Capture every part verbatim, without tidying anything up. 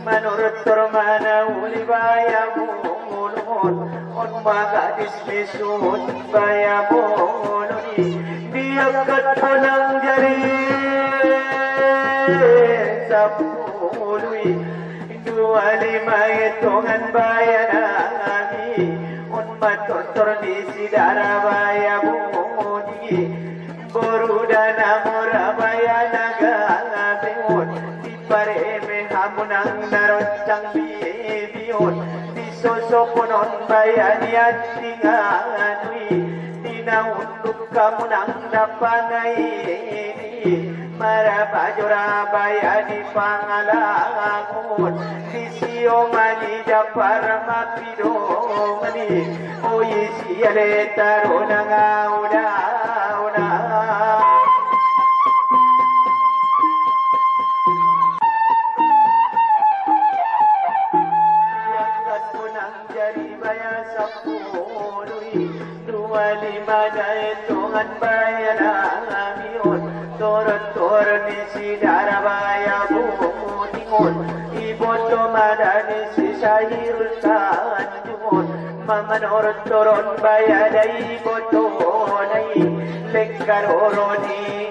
Manurutur mana uli baya bulungun, on magadis misun baya bulungi, diyakat punang jari sapului, dua lima itungan baya nami, on matutur di sidara baya buni. Boru dana mora baya naga biun, di pareme hamunang daroncang bibiun, di sosoponon baya niat tinganui, di naunduk hamunang dapangai ini, mara bajora baya di pangalangun, di sio mani japar mapi Domani, oi, siale taro nanga una, una. Angkat punang jari baya sapului, dua lima dai tongan baya namiun, turun-turun di sidara baya buningun, iboto madani si sahir tan Mamanor toron baya dai botonai, lekar oroni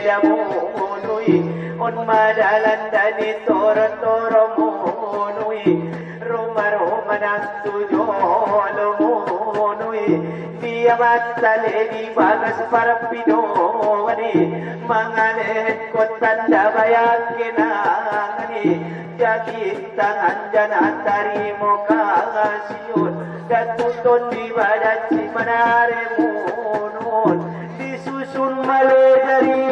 damunui, on madalan dani toron toromunui, ruma-ruma nang tujolomunui, dia matale di bagas para pidoni, mangale kotan da baya kenangani, Jagi tangan jana tarimo kasiun, datuton di badan si manare munun, disusun male dari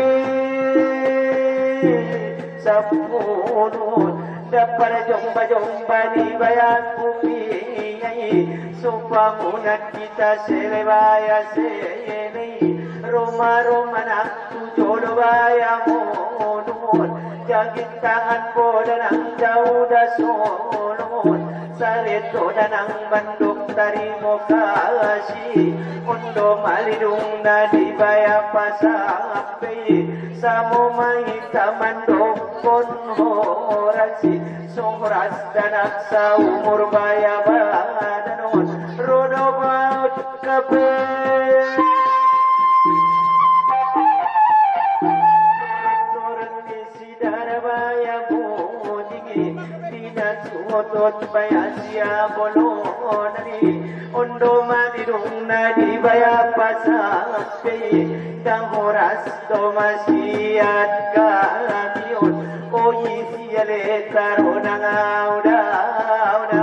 sapunun, dapar jomba-jomba di bayan kupingai, supamunan kita sele baya sele, ruma-ruma nang tujolo baya munun, jagi tangan boda nang jauda solun, sareto danang banduk tarimo kasi, undo malidung nadi baya pasampe, samo maita manduk pun horasi, sungras danak saumur baya badanun, rodo baut kape. Ot baya sia bolon ni, ondo mani dung na di baya pasat pe, dang horas do masiat kami on, o isi ale taro nang auda, auda.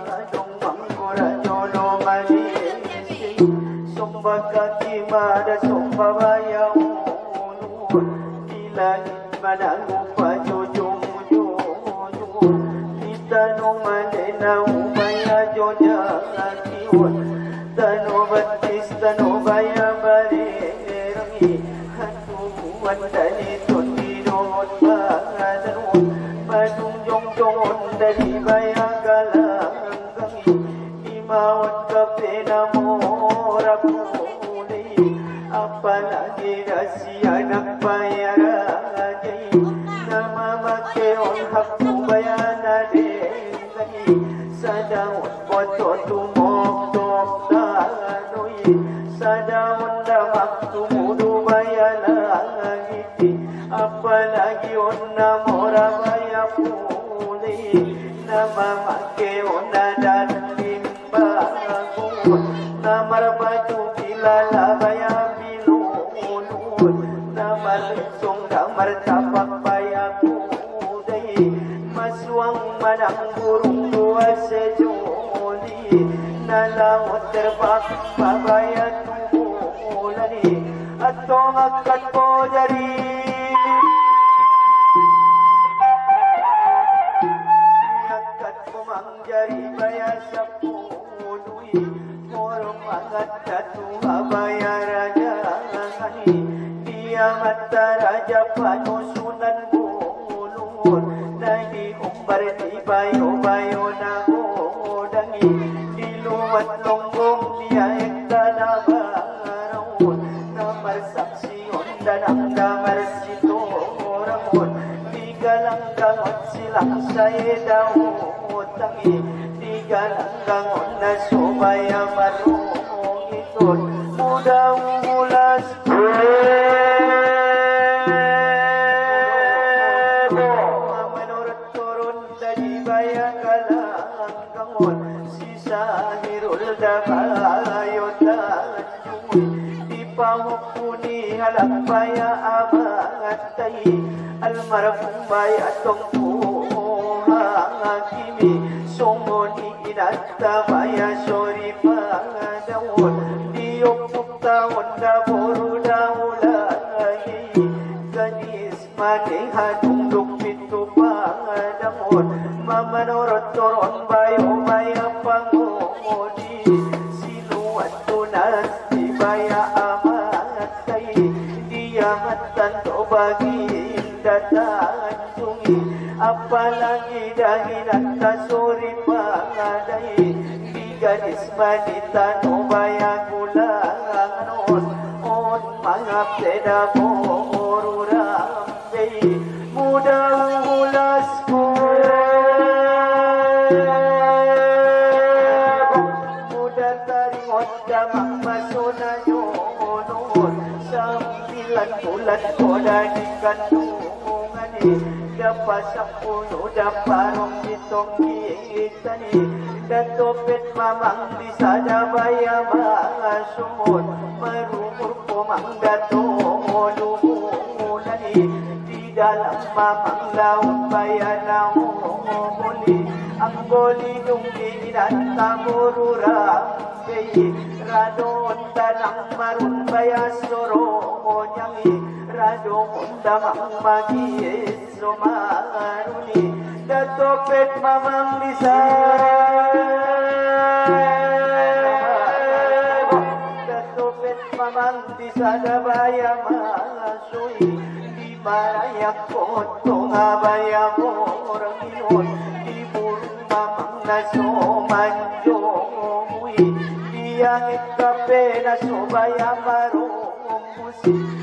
Adong manggora jolo manisi, somba kaki mada somba baya ulu. Bila manangu pajujung-jujung, di tano manena ubaya joja kiwon. Tano batis tano baya barerengi, hatubuan dani tondi dohot badarun, manung jongjong dani baya galang. Kami di mawat kape na mora pulei, apalagi da si anak baya rajai, na mamake on hak baya na dengani, sadaon boto tumok tok tanoi, sadaon damak tumudu baya langiti, apalagi on na mora baya pulei, na mamake on na dan limbagun, na marbaju bilala baya bilulun, na marsong na martapak baya kudai, masuang manang burung dua sejoli, na laot terbang pabaya tubulani, atong akat ko jari, akat ko mang jari baya sapului, moro mangat datu abaya raja ngani, dia mata raja panusunan bulun, nai di umbar di bayo-bayo na godangi, di luat longgong dia ekta na baraun, na marsak si ondanang da marsitorangun, di galanggangon silang sae dau tangi, di galanggangon na sobaya marungitun, muda ulas. Mamanurut turun dadi baya galanggangon, si Sahirul da bayo tanjung, di pahukuni halak baya amantai, almarhum baya tongku hakimi, songoni inata baya sori padaun, di opuk taun da boru da ulai, gadis mani hadung duk pitu padaun, mamanorot toron bayo baya pangodi, siluat tunas di baya amatai, dia matan to baginda tanjungi, apalagi dahinan tasori pangadai, di gadis mani tano baya gulanganon, on mangapeda boru ram muda ulas ko, muda taringot damang masona nyonon, sambilan bulan ko da di kandungan i, da pasampulu da parong di tongki. Tani Dato Pet Mamang di sada baya masumut, marumur ko Mang Dato Dubulani, di dalam Mamang laut baya nau boli, anggoli dung di inata boru rambei, radon tanang marun baya soro monyangi, radon damang magis Romaruni, Dato Pet Mamang di sa, Dato Pet Mamang di sada baya masui, di marayak kotong abaya borang inun, di burung mamang naso manjomui, di angit kape naso baya marung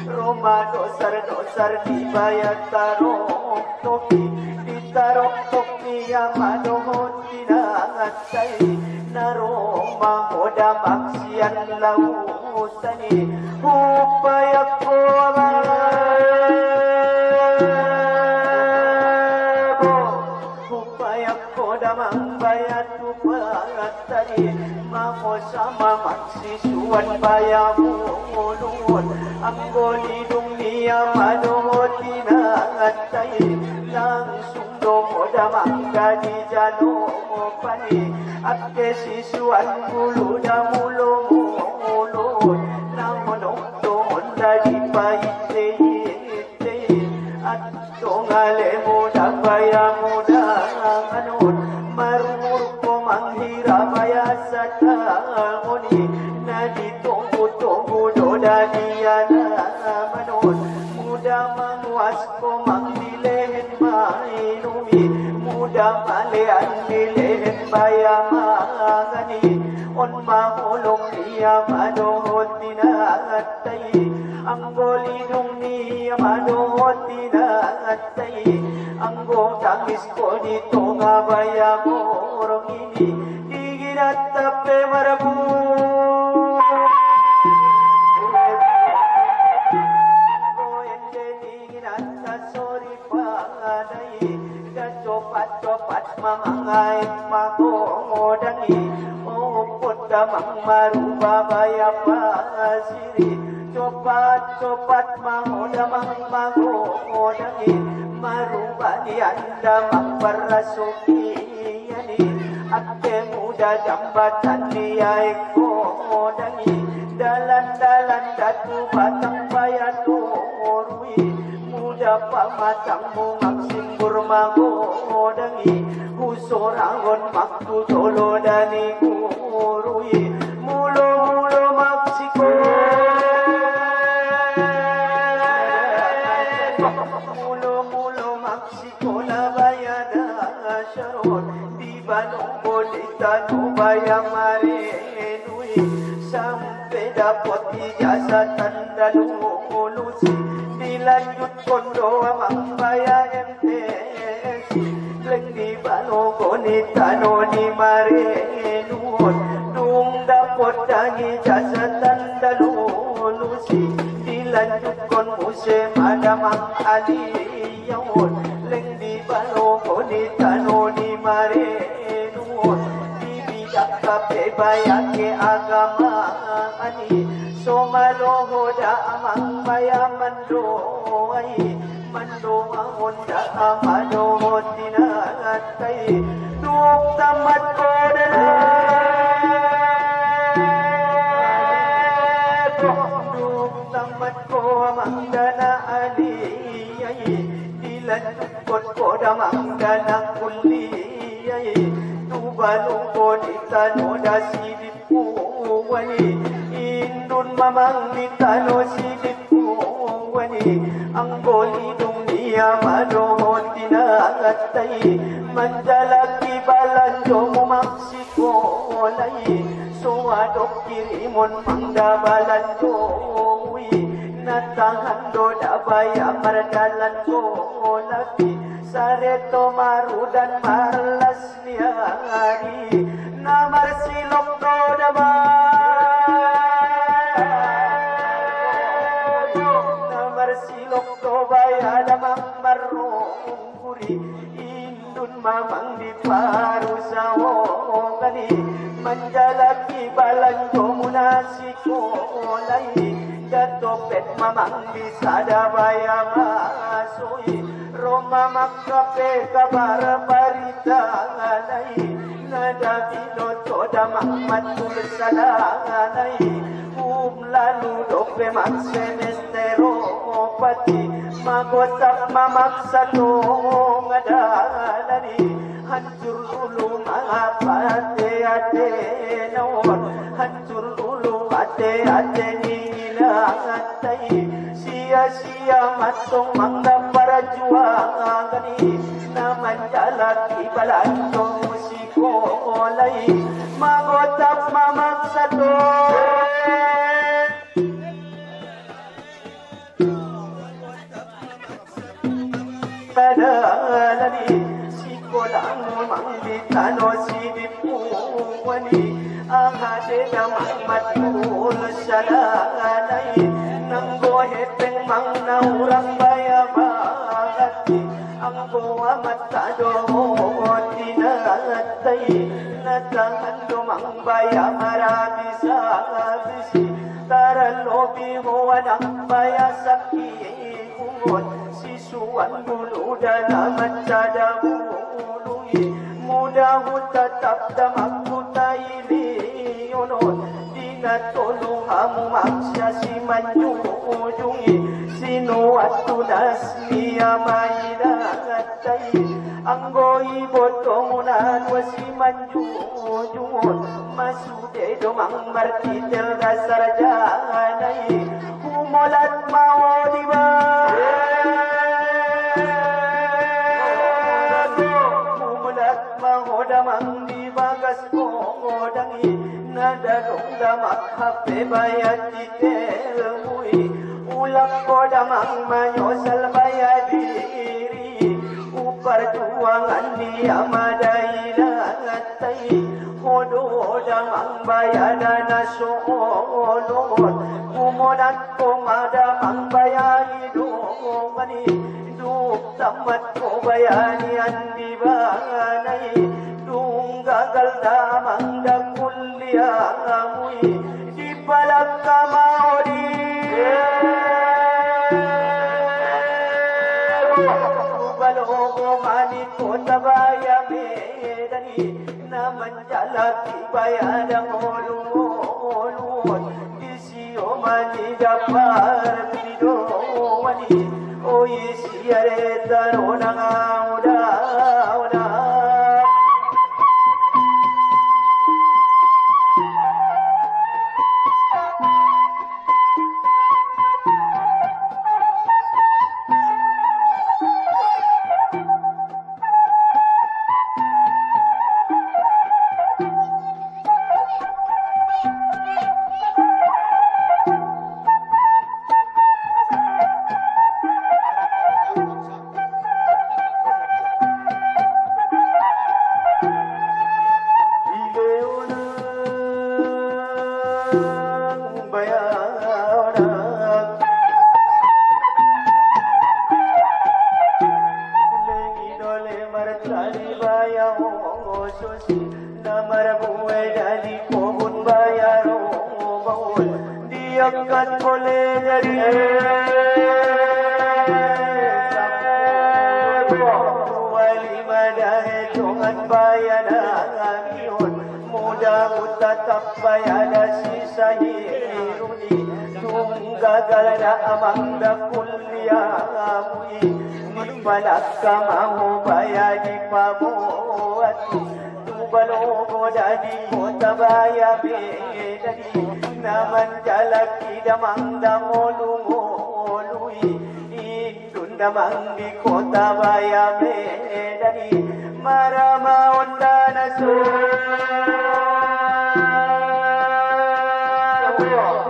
Roma dosar-dosar di baya tarok toki, di tarok toki ama dohot di nangatai, na Roma hoda maksian lautani, upaya ko ama, upaya ko damang baya tuku. Atay, mangosama magsisuan baya mulud. Anggo lidung ni ama dohot ina atay, langsung do moda mangga di jalo pani. Angke sisuan bulu da mulud-mulud, nang monok do honda di paite-ite. Antong ale muda baya muda manun, marumur ko manghira baya satangoni, na ditunggu-tunggu do da diana manun. Muda manguas ko mangdilehen mainumi, muda malean dilehen baya mangani. On maholong ni ama dohot ina atay, anggo lidung ni ama dohot ina atay, anggo tangis ko di tonga baya morong ini, di ginata pe marabu. Anggo ende di ginata sori padai, da copat-copat mamang ai magodangi, opot damang maruba baya pasiri, copat-copat mangoda mang magodangi, maruba ni anda mambarasuki. Ani, angke muda jambatan ni ai kodangi, dalan-dalan datu batang baya torui, muda pamatang mungak simbur magodangi, husorangon maktu tolo dani gurui, mulo-mulo maksiko. Mulo-mulo maksiko. Sikola baya da saron, di balong bodi tano baya marenui, sampe dapot ijazah tanda lulusi, dilanjutkon do amang baya M T S. Leng di balong bodi tano ni marenuon, dung dapot da ijazah tanda lulusi, dilanjutkon muse ma damang ali. Yaon, leng di balong bodi tano ni marenuon, di bidak kape baya ke agama ani, so maloho da amang baya mandoai, mandoangon da ama dohot ina atay, duk tamat ko dana. Duk tamat ko amang dana ali ai, dilanjut kot ko damang dana kuliah ai, tu balong bodi tano da sidip kuani, indun mamang di tano sidip kuani, anggo lidung ni ama dohot ina atay, manjalaki balanjo mu maksi kolai, so adong kirimon mangga balanjo mui, na tahan do da baya mardalan ko labi, sareto marudan marlas ni ari, na marsilok do damang, na marsilok do baya damang marung guri, indun mamang di parusaho kani, manjalaki balanjo muna sikolai, da topet mamang di sada baya masui, ro mamang kape kabar barita nai, na da binoto damang matul sada nai, um lalu dope mang semester opati, magotap mamang satong ada nani, hancur lulu mangapate ate naon, hancur lulu ate-ate ni ina atay, sia-sia matong mangga parjuangan ni, na manjalaki balanjo mu sikolai, magotap mamang satong. Padalani sikola mamang di tano sidip kuani, aha de damang matul salanai, nanggo hepeng mang na urang baya bagati, anggo amat tado tinatay, na ta Ando mang baya marabisa-bisi, taralobi ho anang baya saki bungot, sisuan dulu dana matada bulungi, muda hu tatap damang kutai lionot, dina tolu hamu maksia si manjujungi, sino atunas nia maida tai, anggo i boto muna dua si manjujungot, masude do mang martitel dasar janai, humolat ma ho di ba. Humolat ma ho damang di bagas godangi, na dadong damak hape baya titel mui, ulak ko damang manyosal baya diri, uparjuangan dia madai latai, hodo damang baya dana soolot, kumonat ko ma damang baya idongani, duk tamat ko baya nian di banai, dung gagal damang da kuliah mui, di palak ka ma ho di. Balogo mani kota baya Medani, na manjalaki baya da ngolu-ngolu, di sio mani dapar pido wani, oi siare taro nanga uda-uda. Namar bue dadi kobun baya ro baul, diakat bole dari. Wali madahe tongan baya na amiun, muda utatap baya da si sahiruni, dung gagal na amang da kuliah mui, ni palak ka ma ho baya di pabuati. Tu balogo dadi kota baya Medani, na manjalaki damang da ngolu-ngolui, indun damang di kota baya Medani, marama onda na so.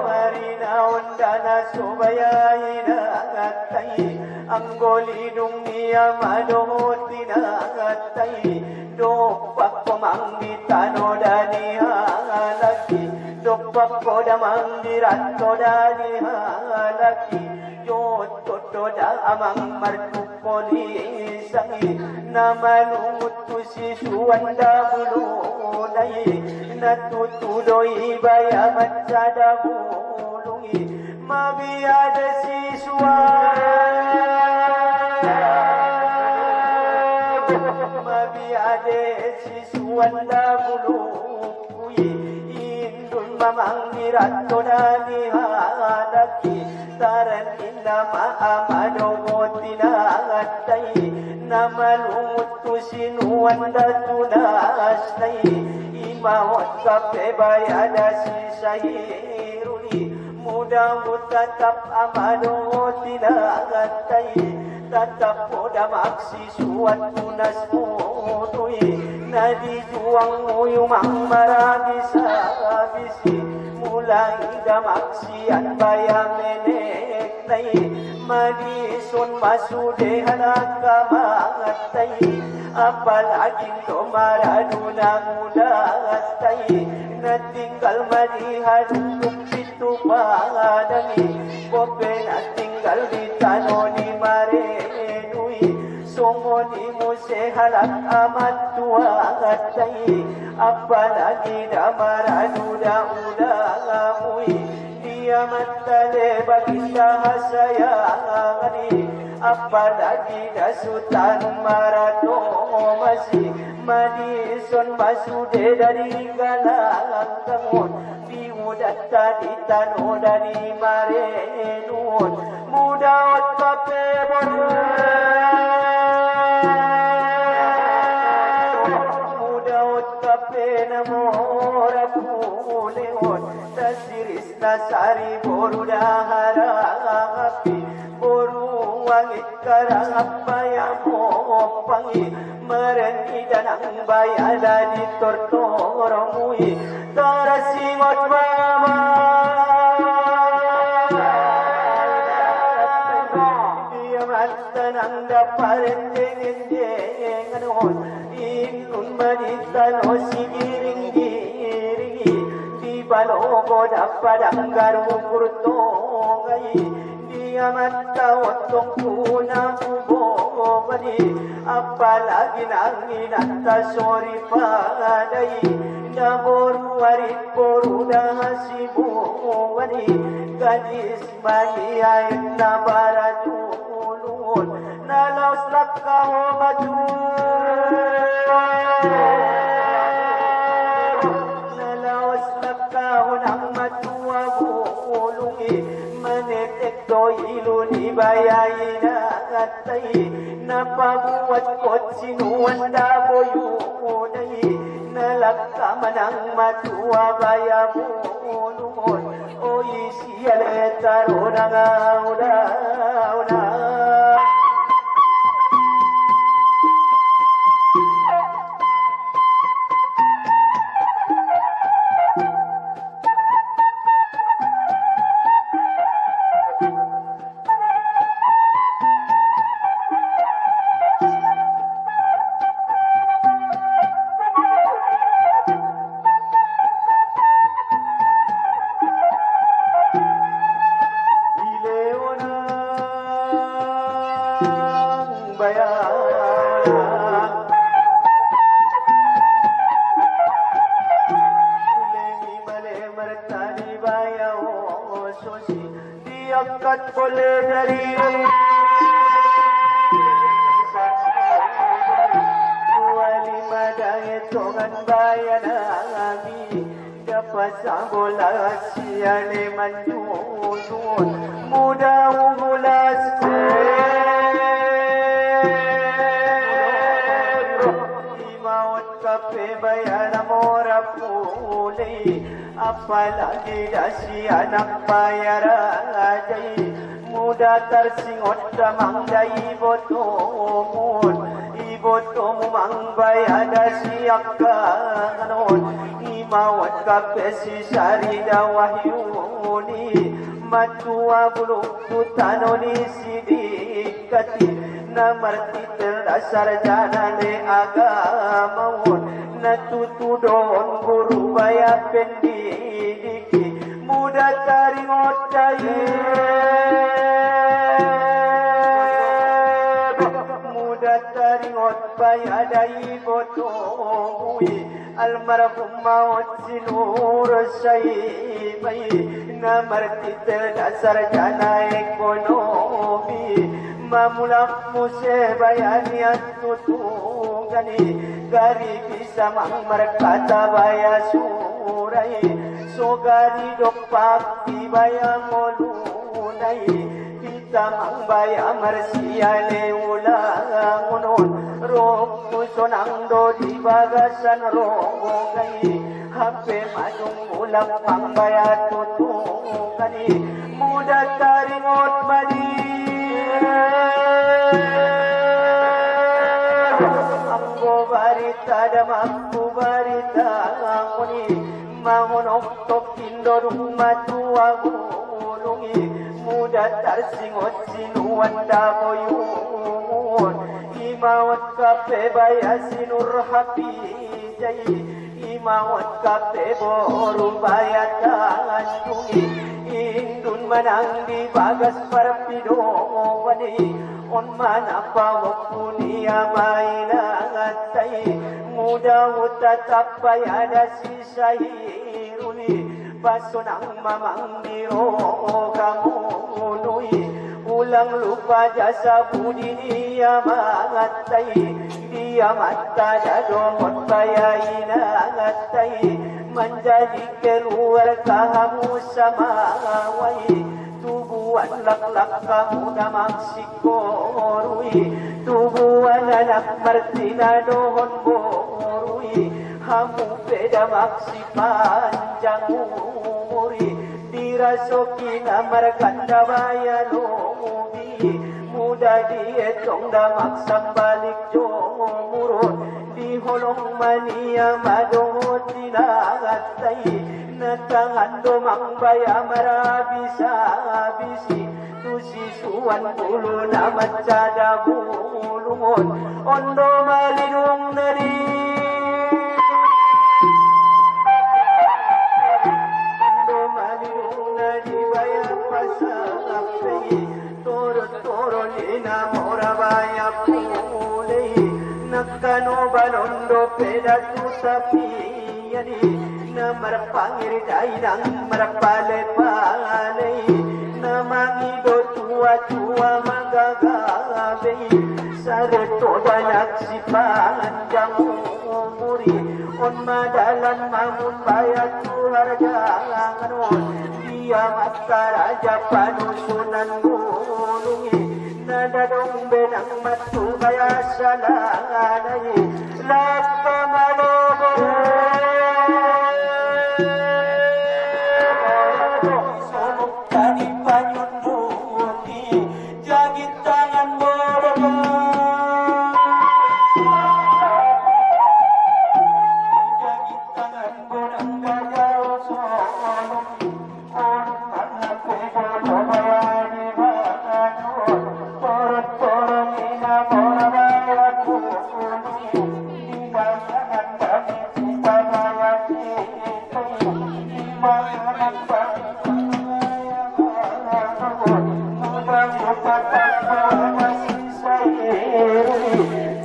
Marina onda na so baya ina tai, anggo lidung nia ma dohot ina tai. Dopak ko mang di tano da ni halaki, dopak ko damang di rato da ni halaki, yo toto da amang martupo ni sangi, na malungut tu sisuan da bulunai, na tutu do i baya mansada bulungi, mabiade sisuan, mabiade sisuan da bulungkui, indun mamang di rato da ni halaki, taran inda ma ama dogo tina tai, na malungut tu sinuan da tunas tai, i ma hot kape baya da si sahiruni, muda mu tatap ama dogo tina tai, tatap ko damak si suat tunas mudui, na di juang muyu mang marabisa-bisi, mulai damak sian baya menek nai, madison masude hanak ka matai, apalagi to maradu na muda tai, na tinggal madi hadung tu padangi, bope na tinggal di tano ni marenui, Tongoni muse halak amat tua atai, apalagi da maradu da ulamuy. Dia matale baginda hasayangani, apalagi da sutan marado masi. Madison masude dari galang dangun, di udat tadi tano dari marenun. Muda ot kape boru, muda ot kape namora puleon. Tasiris nasari boru da harapi, boru wangit karang apa ya mopangi. Mereni danang baya da di tortoromui. Tarasingot mama. Dia matanang da parendengen-dengenon. Inun manitano sigiring-giringi. Di balogo da padang garu kurtongai. Dia mata otong kuna bubobani, apalagi nang inata sori padai. Na boru ari boru da hasibuani, gadis mani ain na baratulun. Na laos lakaho matu, na laos lakaho nang matua bulungi. Manetek do ilu ni baya inatai, na pabuat kot sinuan da boyunai. Na laka manang matua baya bulungon. O isi ale taro nang auda-uda. Baya. Ulemi male mertani baya o sosi. Diakat bole dari wali madae tongan baya nami. Dapa sabola siale manjujun muda umulas. Imaot kape baya namora pulei. Apalagi da si anak bayara ajai, muda tarsingot da mang da ibotomun, ibotomu mang baya da si akanon, imawat kape si sari da wahyuni, matua bulung kutano ni sidi kati, na martitel da sarjana le agamaun, na tutudon guru baya pendidiki, muda taringot dai, muda taringot baya dai botomui. Almarhum maot si Nur Saibai, na martitel da sarjana ekonomi, mamulak muse baya nian tutugani, gari bisa mang markata baya surai, so gari dopak di baya ngolunai. Tamang baya marsiale ulangunon, rokku sonang do di bagasan rogai, hape madung ulak pang baya tutugani, muda taringot madi. Ambo barita da mangku barita ngoni, mangonok tokindo dung matua bulungi, muda tarsingot sinuan da boyungun, imawat kape baya si Nur Hapijai, imawat kape boru baya tandungi, indun manang di bagas parpidowani, On mana pa wapuni a baina ngatai, muda uta tapaya da si sairuni, pasonang mamang diro kamunui, ulang lupa jasa budi ni a mangatai, dia mata da dohot bayaina ngatai, manjadi keluarga hamu samawai. Tubuan laklak kamu damak sikorui, tubuan anak martina dohon borui, hamu pe damak sipanjang umuri, dirasoki na marganda baya lobi, muda dietong damak sambalik jo murun, diholong mania madohot ina ngatai, na tangan domang baya marabisa-bisi, tu sisuan bulu na macada bulungon, ondo malidung nadi. Ondo malidung nadi baya pasang api, turut-turut ina mora baya pulei, nakano balondo peda tu tapi. Yadi na marpangir dainang marpale-pale, na mangido tua-tua magagabe, sareto danak sipanjang umuri, on madalan mamun baya tu harga nganon, dia mata raja panusunan gunungi, na dadong benang matu baya salanai, lapa malobo. Soluk tadi panyunduki, jagi tangan borobo. Jagi tangan bonang gajau soluk.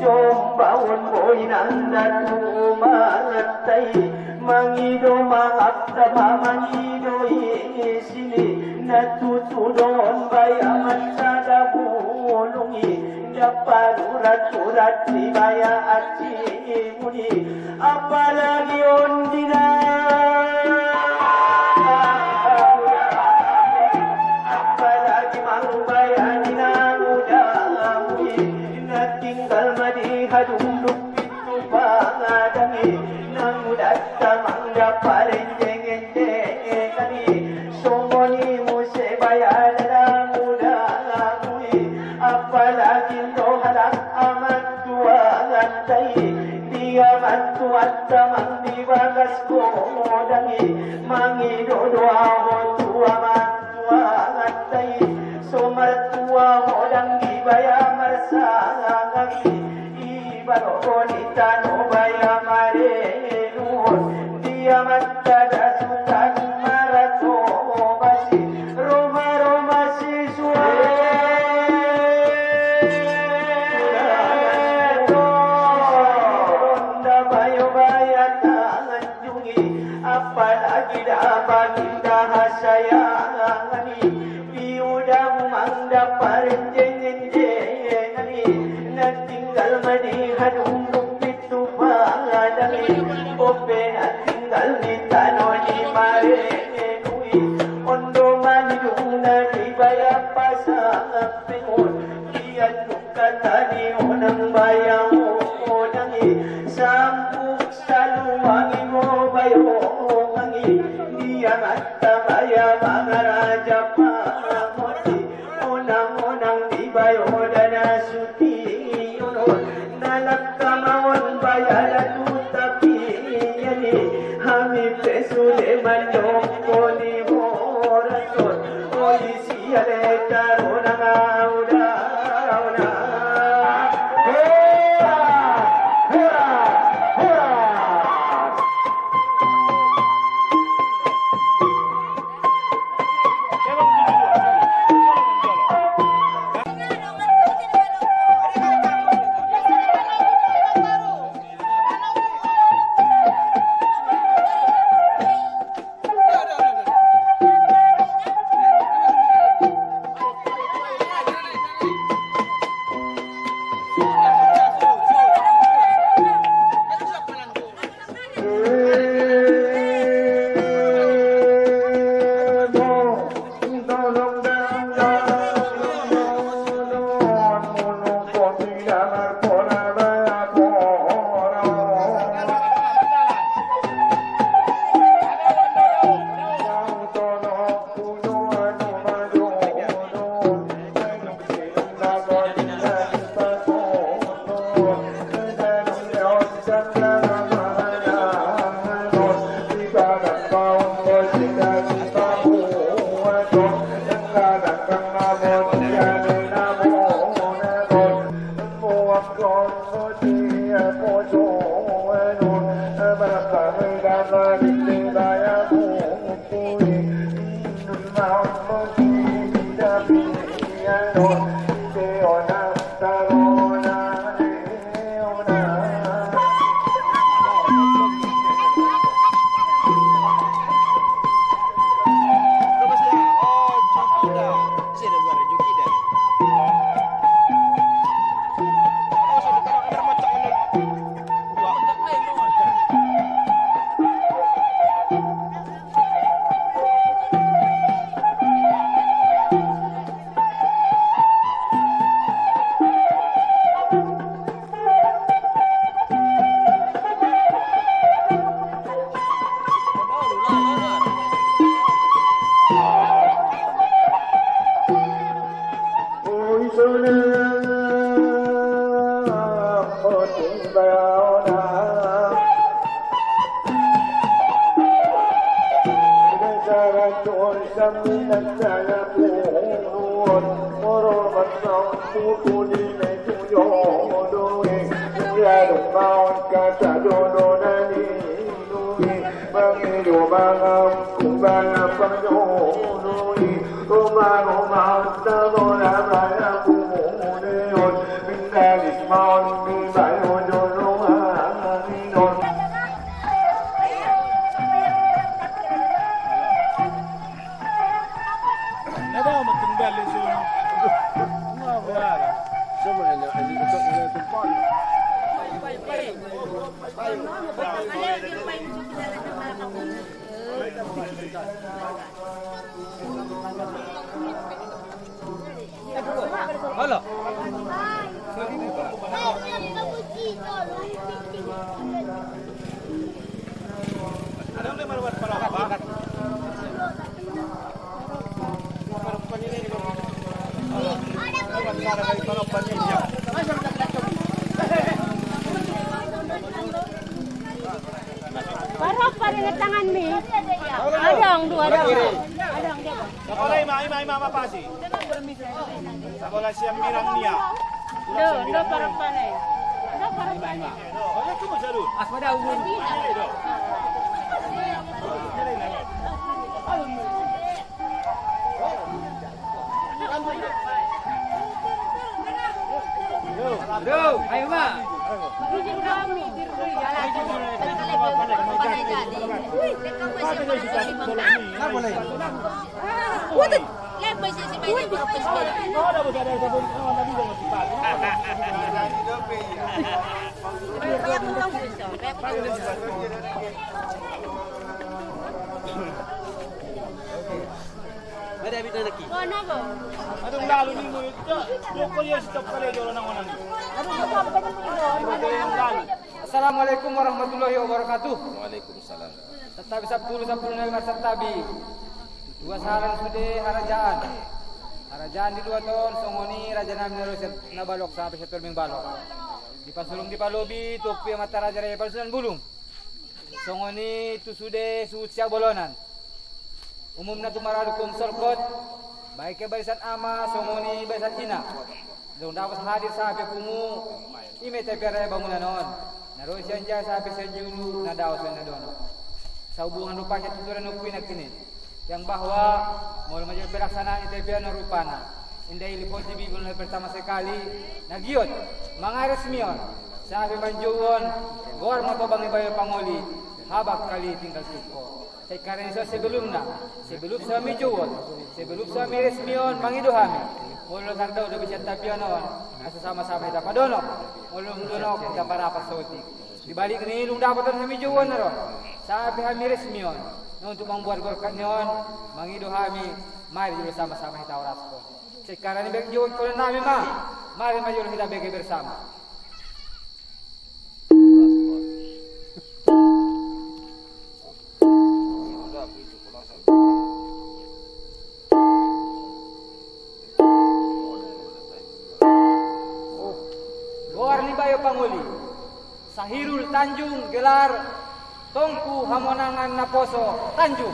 Jombaon boinan datu matai, mangido maaf tama mangido i sini, na tutudon baya matada bulungi, daparurat-urat di baya aci muni, apalagi ondina, apalagi mangbaya dina muda mui, na tinggal madi hadung dupi. Pangadangi, nang uda tamang da parenjeng-enjeng kami, somoni muse baya dada muda mui, apalagi ndo hadak amat tua ngantai, dia mantuat tamang di bagas kodangi, mangido doa ho tua mantua ngantai, so martua hodang di baya marsangangi. Ibaro bonita no baya marenun, dia matada sutan marato basi, roma-roma sisua. Ronda bayo baya tangan jungi, apalagi da baginda hasayangani. Biuda mumang da parenjeng-enjengani, na tinggal madi hadung dupi tu pangadangi, ope na tinggal di tano di marenui, ondo manidung na di baya pasang pengun, dia tu kata di onang baya odangi, sampuk saluangi mo bayo mangi, dia mata baya mangaraja pamoti, onang-onang di bayo dana suti unun, nalak kamaon baya datu tapi yani, hami pe sude manjoko ni horaton, oi. Barok pada tangan mi. Adong, dua adong. Adong, dia. Sabola ima, ima, ima, apa sih? Sabola siam mirang nia. Do, do, parapane. Do, parapane. Aspada ugun. Ayo, Ma. Assalamualaikum warahmatullahi wabarakatuh. Waalaikumsalam. Tatabi sapulu, sapulu nai mar tatabi. Dua sahalan sude harajaan. Harajaan di dua toon, songon i raja nami na ro Siatur Mingbalok sampe Siatur Mingbalok. Dipasulung dipalobi tu Ompung Piamata Raja, Raja Panusunan Bulung. Songon i tu sude suhut siabolonan. Umumna tu maradu koum sorkot, baik i barisan ama, songon i barisan ina. Dong dapot hadir sahape pungu, i ma i tapia raja bangunan on. Na ro sian jai sahape sian julu, na dao songon na dono. Sahubungan rupasa tuturan ompung ina kini. Yang bahwa molo manjalo pelaksanaan i tapia on rupana. Inda i lipoti bibi molo pertama sekali, na giot, mangae resmi on. Sahape manjou on, goar ma tobang ni bayo pangoli, habak kali tinggal tungko. Sai karena i so sebelumna, sebelum so hami jou on, sebelum so hami resmi on, mangido hami. Molo tardao do bisa tapia on, asa sama-sama hita padonok. Molo dung donok, hita parapat saotik. Di balik ni i dung dapot on hami jou on ro. Sahape hami resmi on. Na untuk mambuat gorkat ni on, mangido hami, mari jolo sama-sama hita horaskon. Sai karena i bege jou on kono nami ma, mari ma jolo hita bege bersama. Goar ni bayo pangoli, Sahirul Tanjung, gelar Tongku Hamonangan Naposo Tanjung.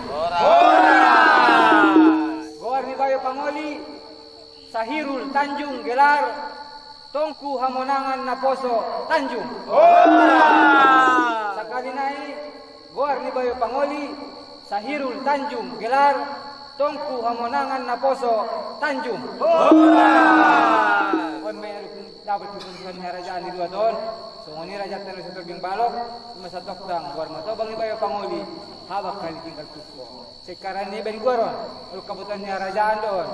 Goar ni Bayo Pangoli, Sahirul Tanjung, gelar Tongku Hamonangan Naposo Tanjung. Sakali nai, goar ni Bayo Pangoli, Sahirul Tanjung, gelar Tongku Hamonangan Naposo Tanjung. Oi, me dapet keputusan ni raja ni dua ton. Songon i raja tano setor bing balok, masa toktang, goar ma tobang ni Bayo Pangoli, habang hali tinggal tuko. Sekarang ni baen goar on, olo kabutuhan ni raja andon.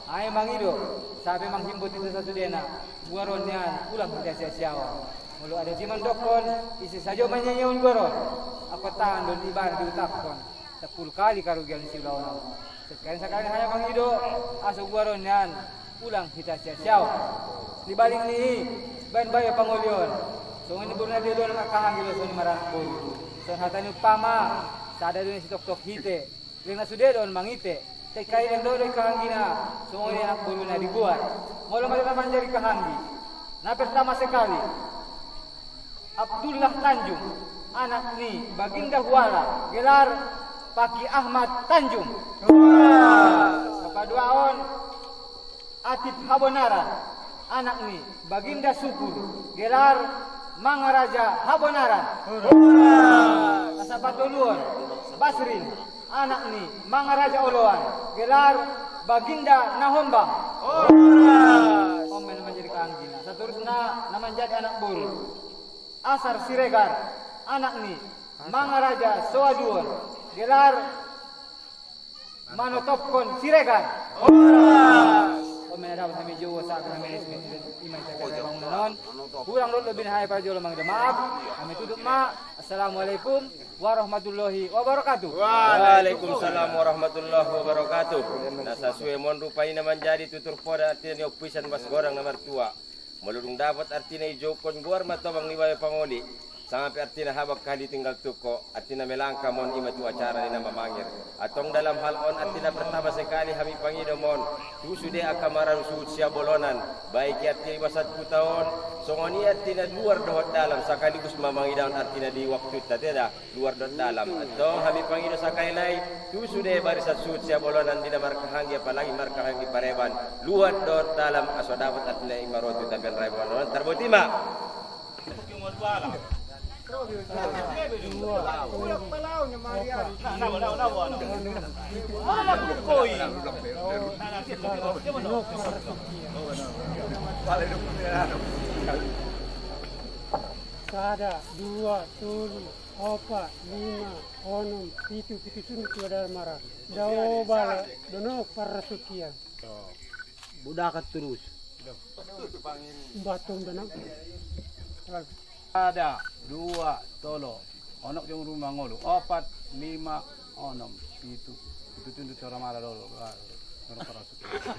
Ai mangido, sabe manghimbau ita sasudena, goar on nian, ulang hita sia-siaon. Molo ada si mandokkon, ise sajo manyanyion goar on. Ako tandon ibarat diutakkon. Sapuluh kali karugian si ulaon on. Sekali-sekali haya mangido, asa goar on nian, ulang hita sia-siaon. Di balik ni i, baen Bayo Pangoli on. Songon i boru na dia dohot na kahanggi do songon i maranak boru. Songon hata ni umpama, sada do ni sitoktok hite. Leng na sude do on mangite, tek kai leng do do i kahanggina, songon i anak boru na digoar. Molo ma na manjadi kahanggi. Na pertama sekali, Abdullah Tanjung, anak ni Baginda Huala, gelar Paki Ahmad Tanjung. Sapaduaon, Atip Habonaran, anak ni Baginda Sukur, gelar Mangaraja Habonaran. Sapatoluon, Basrin, anak ni Mangaraja Oloan, gelar Baginda Nahombang. Omen manjadi kahanggina. Saterusna na manjadi anak boru, Asar Siregar, anak ni Mangaraja Soaduon, gelar Manotopkon Siregar. Horas. Omen na dapot hami jowo, saat hami resmi, ima ita kata bangunan on. Kurang dohot lobina hami parjolo mangido maaf. Hami tutup ma. Assalamualaikum warahmatullahi wabarakatuh. Waalaikumsalam warahmatullahi wabarakatuh. Na sasue mon rupa i na manjadi tutur poda artina ni ompuisan bas godang na martua. Molo dung dapot artina ijoukon goar ma tobang ni Bayo Pangoli, sampe artina habang hali tinggal tuko, artina melangka mon ima tu acara ni na mamangir. Antong dalam hal on artina pertama sekali hami pangido mon tu sude angka marau suhut Siabolonan, baik i artina di basan huta on, songon i artina luar dohot dalam, sakaligus ma mangidaon artina di waktunta teda. Luar dohot dalam. Antong hami pangido sakali nai tu sude barisan suhut Siabolonan di na markahanggi, apalagi markahanggi pareban. Luar dohot dalam, asa dapot artina i ma ro tu tapian raibon on, tarboti ma. Sada, dua, tolu, opat, lima, onom, pitu, pitu sundut suadara mara. Dao bala dono parasukian. Budakan turus. Batung benang. Sada, dua, tolu, onok jong ruma ngolu, opat, lima, onom, pitu, pitu sundut suadara mara dolo. Dono parasukian.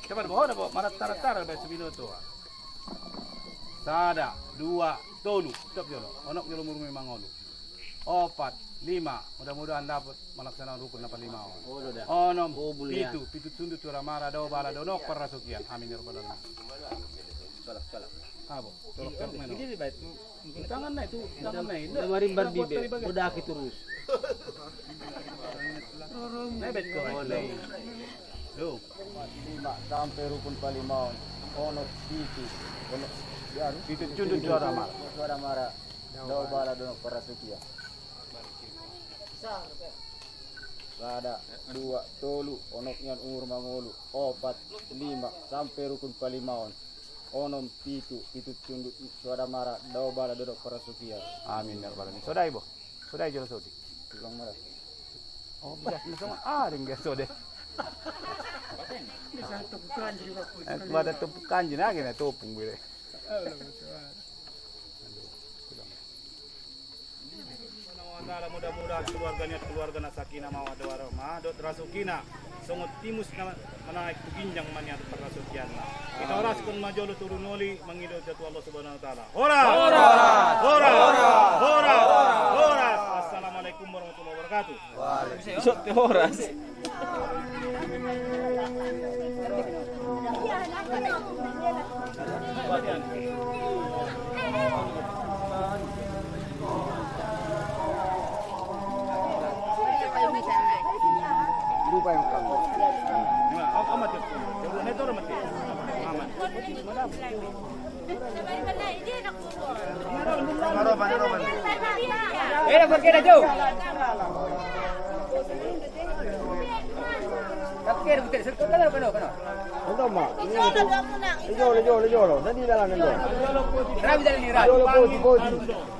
Cepat bo, bo, mara tara-tara be sebino tua. Sada, dua, tolu. Stop jolo. Onok jolo murung lima ngolu. Opat, lima. Mudah-mudahan dapot melaksanakan rukun na palima on. Onom, pitu, pitu sundut suadara mara, dao bala dono parasukian. Amin ya rabbal alamin. Abo, tolok-tolok meno. Tangan nai tu, tangan nai. Udah marimbar bibe, udah aki turus. Nai bet ko. Duh. Lima, sampe rukun palima on. Onok, pitu, onok, ya, pitu sundut suadara mara. Suadara mara. Dao bala dono parasukian. Sada, dua, tolu, onok nian umur ma ngolu, opat, lima, sampe rukun palima on. Onom, pitu, pitu sundut suadara mara, dao bala dono parasukian. Amin ya rabbal alamin. Sodai bo. Sodai jolo sodi. Tulang mara. Oh, bisa, bisa, ah, deng dia sode. Bisa tumpukan jadi waktu. Eh, keluar ada tumpukan jadi lagi na topung bile. Mudah-mudahan keluarga nian keluarga na sakinah mawaddah warahmah, dohot rasukina songon timus na manaek tu ginjang ma nian parasukianna. Ita horaskon ma jolo turun oli, mangido tu Allah Subhanahu wa Ta'ala. Horas! Horas! Horas! Assalamualaikum warahmatullahi wabarakatuh. Isok te horas. Era, ¿por qué era yo? ¿Por qué era usted? ¿Se lo toca o no? No, no. Yo lo, yo lo, yo lo. Nadie da la mano. Rápido, rápido. Yo lo puedo, puedo.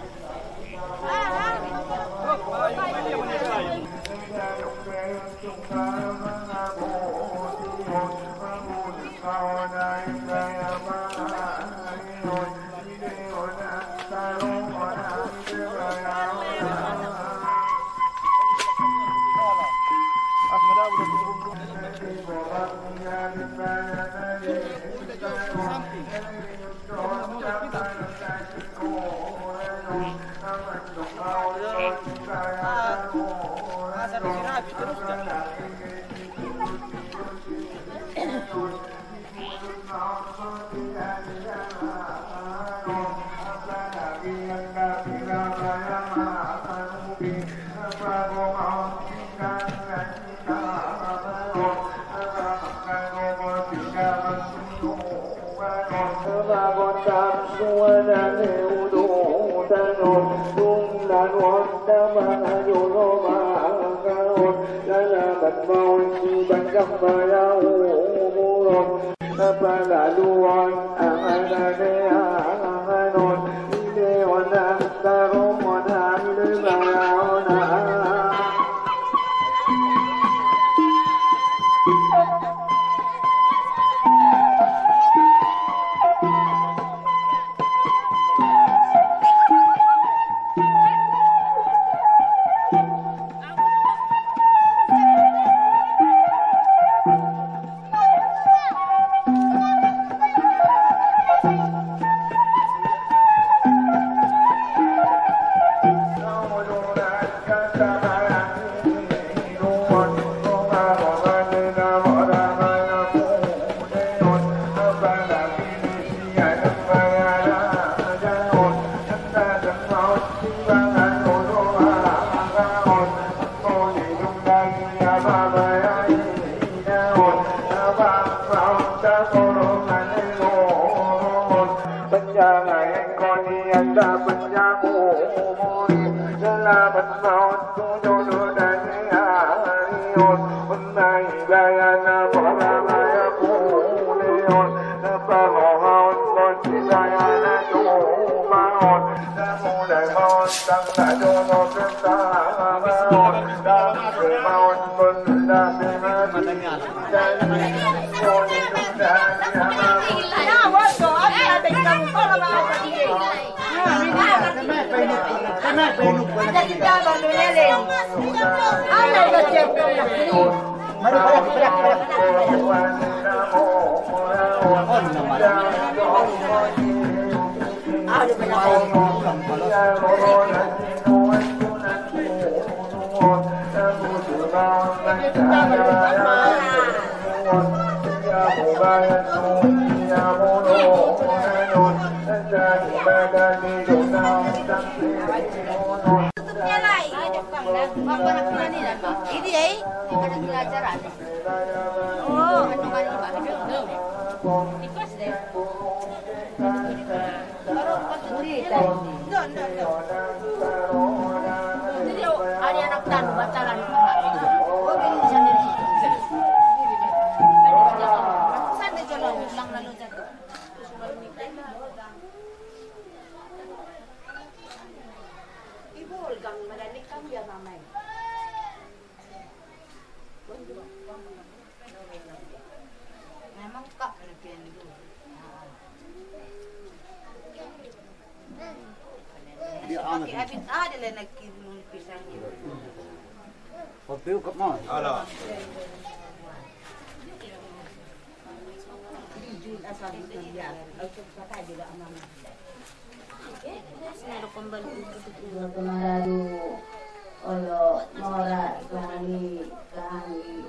Olo mora, dongani kahani,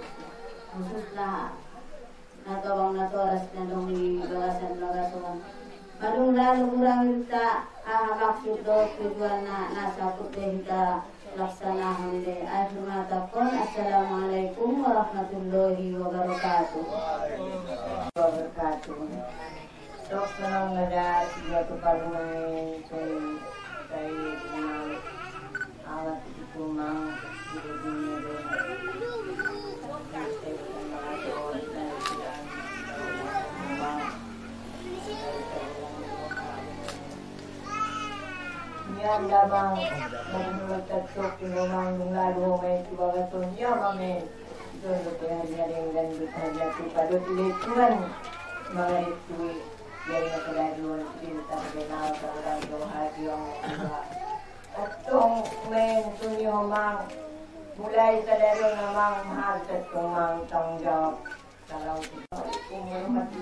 khususna na tobang na toras na dong i bagasan bagason. Malung lalu kurang ta, aha maksud do tujuan na, na sakup de hita laksanahon de. Akhir mata kon, assalamualaikum warahmatullahi wabarakatuh. Wabarakatuh. Tok senang nada, tiga tu parmai, cai, cai, senang. Alat itu mang, itu dunia dong. Ini anda mang, menurut tetuk, memang lalu, main tu bagaton, ya, main. Dondo pe hari-hari dan berharga tu padot lingkungan. Mengerti dari kelaluan cerita kenal orang tua hati orang tua. Atong main tuni omang. Mulai sadari omang mahal setumang tanggung jawab. Kalau kita umur mati